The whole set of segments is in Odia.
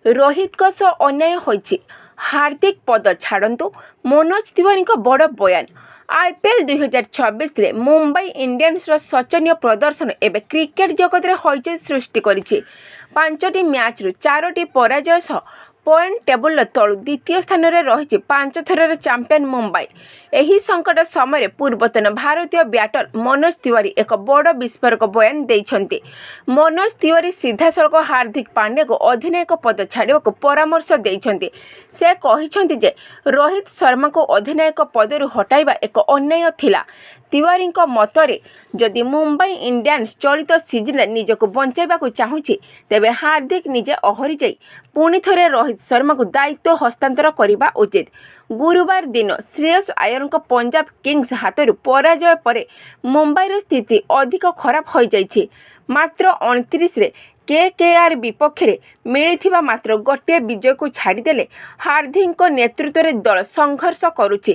ରୋହିତଙ୍କ ସହ ଅନ୍ୟାୟ ହୋଇଛି, ହାର୍ଦ୍ଦିକ ପଦ ଛାଡ଼ନ୍ତୁ, ମନୋଜ ତିୱାରୀଙ୍କ ବଡ଼ ବୟାନ। ଆଇପିଏଲ୍ 2026ରେ ମୁମ୍ବାଇ ଇଣ୍ଡିଆନ୍ସର ଶୋଚନୀୟ ପ୍ରଦର୍ଶନ ଏବେ କ୍ରିକେଟ୍ ଜଗତରେ ହଇଚଇ ସୃଷ୍ଟି କରିଛି। ପାଞ୍ଚଟି ମ୍ୟାଚ୍ରୁ ଚାରୋଟି ପରାଜୟ ସହ ପଏଣ୍ଟ ଟେବୁଲର ତଳୁ ଦ୍ୱିତୀୟ ସ୍ଥାନରେ ରହିଛି ପାଞ୍ଚ ଥରର ଚାମ୍ପିୟନ ମୁମ୍ବାଇ। ଏହି ସଙ୍କଟ ସମୟରେ ପୂର୍ବତନ ଭାରତୀୟ ବ୍ୟାଟର ମନୋଜ ତିୱାରୀ ଏକ ବଡ଼ ବିସ୍ଫୋରକ ବୟାନ ଦେଇଛନ୍ତି। ମନୋଜ ତିୱାରୀ ସିଧାସଳଖ ହାର୍ଦ୍ଦିକ ପାଣ୍ଡ୍ୟାଙ୍କୁ ଅଧିନାୟକ ପଦ ଛାଡ଼ିବାକୁ ପରାମର୍ଶ ଦେଇଛନ୍ତି। ସେ କହିଛନ୍ତି ଯେ ରୋହିତ ଶର୍ମାଙ୍କୁ ଅଧିନାୟକ ପଦରୁ ହଟାଇବା ଏକ ଅନ୍ୟାୟ ଥିଲା। ତିୱାରୀଙ୍କ ମତରେ, ଯଦି ମୁମ୍ବାଇ ଇଣ୍ଡିଆନ୍ସ ଚଳିତ ସିଜନରେ ନିଜକୁ ବଞ୍ଚାଇବାକୁ ଚାହୁଁଛି, ତେବେ ହାର୍ଦ୍ଦିକ ନିଜେ ଓହରି ଯାଇ ପୁଣି ଥରେ ରୋହିତ ଶର୍ମାଙ୍କୁ ଦାୟିତ୍ୱ ହସ୍ତାନ୍ତର କରିବା ଉଚିତ। ଗୁରୁବାର ଦିନ ଶ୍ରେୟସ ଆୟରଙ୍କ ପଞ୍ଜାବ କିଙ୍ଗସ୍ ହାତରୁ ପରାଜୟ ପରେ ମୁମ୍ବାଇର ସ୍ଥିତି ଅଧିକ ଖରାପ ହୋଇଯାଇଛି। ମାତ୍ର 29ରେ କେକେଆର୍ ବିପକ୍ଷରେ ମିଳିଥିବା ମାତ୍ର ଗୋଟିଏ ବିଜୟକୁ ଛାଡ଼ିଦେଲେ ହାର୍ଦ୍ଦିକଙ୍କ ନେତୃତ୍ୱରେ ଦଳ ସଂଘର୍ଷ କରୁଛି।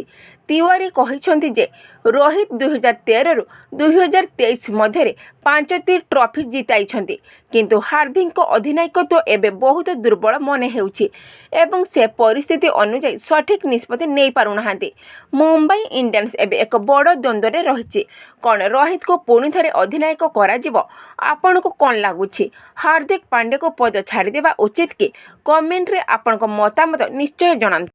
ତିୱାରୀ କହିଛନ୍ତି ଯେ ରୋହିତ 2013ରୁ 2023 ମଧ୍ୟରେ ପାଞ୍ଚଟି ଟ୍ରଫି ଜିତାଇଛନ୍ତି, କିନ୍ତୁ ହାର୍ଦ୍ଦିକଙ୍କ ଅଧିନାୟକତ୍ୱ ଏବେ ବହୁତ ଦୁର୍ବଳ ମନେ ହେଉଛି ଏବଂ ସେ ପରିସ୍ଥିତି ଅନୁଯାୟୀ ସଠିକ୍ ନିଷ୍ପତ୍ତି ନେଇପାରୁନାହାନ୍ତି। ମୁମ୍ବାଇ ଇଣ୍ଡିଆନ୍ସ ଏବେ ଏକ ବଡ଼ ଦ୍ୱନ୍ଦ୍ୱରେ ରହିଛି। କ'ଣ ରୋହିତଙ୍କୁ ପୁଣି ଥରେ ଅଧିନାୟକ କରାଯିବ? ଆପଣଙ୍କୁ କ'ଣ ଲାଗୁଛି, ହାର୍ଦ୍ଦିକ ପାଣ୍ଡ୍ୟାଙ୍କୁ ପଦ ଛାଡ଼ିଦେବା ଉଚିତ କି? କମେଣ୍ଟରେ ଆପଣଙ୍କ ମତାମତ ନିଶ୍ଚୟ ଜଣାନ୍ତୁ।